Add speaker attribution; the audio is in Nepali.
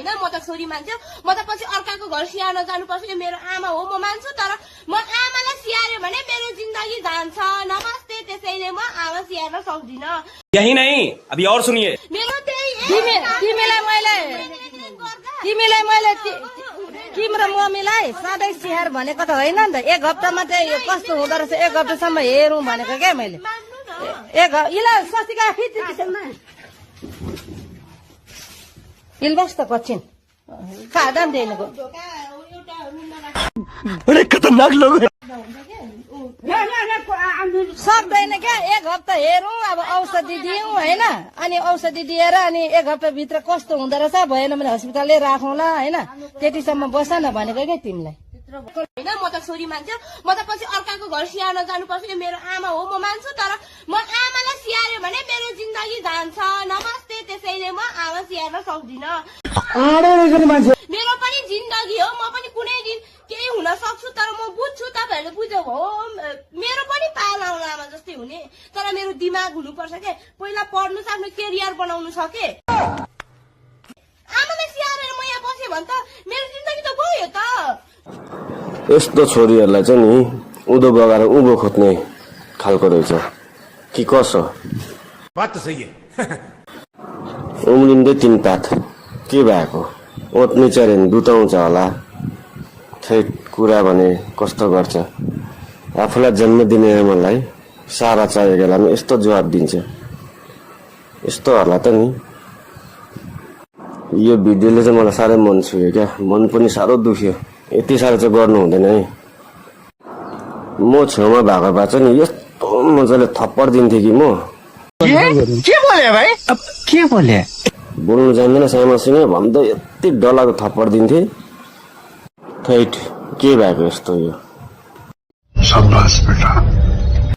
Speaker 1: होइन, म त छोरी मान्छे, म त पछि अर्काको घर स्याहार्न जानुपर्छ। यो मेरो आमा हो, म मान्छु, तर म आमालाई स्याहार्यो भने मेरो जिन्दगी जान्छ। नमस्ते, त्यसैले म आमा स्याहार्न सक्दिनँ।
Speaker 2: यही नहीं, अभी और सुनिए।
Speaker 1: मेरो त्यही
Speaker 3: तिम्रो मम्मीलाई सधैँ स्याहार भनेको त होइन नि त। एक हप्तामा चाहिँ यो कस्तो हुँदो रहेछ, एक हप्तासम्म हेरौँ भनेको क्या मैले। इल्बस त कच्छिन खादाम दिएको
Speaker 2: खतरनाक लोग
Speaker 3: सक्दैन क्या। एक हप्ता हेरौँ, अब औषधि दियौँ होइन, अनि औषधि दिएर अनि एक हप्ताभित्र कस्तो हुँदो रहेछ, भएन भने हस्पिटलले राखौँला होइन, त्यतिसम्म बस न भनेको क्या तिमीलाई।
Speaker 1: होइन, म त छोरी मान्छे, म त पछि अर्काको घर स्याहार्न जानुपर्छ। यो मेरो आमा हो, म मान्छु, तर म आमालाई स्याहार्यो भने मेरो जिन्दगी जान्छ। नमस्ते, त्यसैले म आमा स्याहार्न सक्दिनँ। मेरो पनि जिन्दगी हो, म पनि कुनै दिन केही हुन सक्छु, तर म बुझ्छु, तपाईँहरूले बुझ्यो हो, मेरो पनि पाल आउला आमा जस्तै हुने, तर मेरो दिमाग हुनुपर्छ के। पहिला पढ्नु छ, आफ्नो केरियर बनाउनु छ के। आमालाई स्याहारेर म यहाँ बसेँ भने त मेरो जिन्दगी त गयो त।
Speaker 4: यस्तो छोरीहरूलाई चाहिँ नि उँधो बगाएर उँभो खोज्ने खालको रहेछ कि कसो।
Speaker 2: बात तो सही है।
Speaker 4: उम्लिँदै तिन पात के भएको, ओत्नी चरेन दुताउँछ होला। खै कुरा भने कस्तो गर्छ, आफूलाई जन्म दिने आमालाई सारा चाहिएको बेलामा यस्तो जवाब दिन्छ। यस्तो होला त नि। यो भिडियोले चाहिँ मलाई साह्रै मन छुयो क्या, मन पनि साह्रो दुख्यो। यति साह्रो चाहिँ गर्नु हुँदैन है। म छेउमा भएको भए चाहिँ नि यस्तो मजाले थप्पड दिन्थेँ कि म।
Speaker 2: के बोले भाइ? अब के बोले?
Speaker 4: बोल्नु जान्दैन सामासँग भन्दै यति डरलाग्दो थप्पड दिन्थेँ। थैट के भएको यस्तो यो।
Speaker 5: शाबाश बेटा।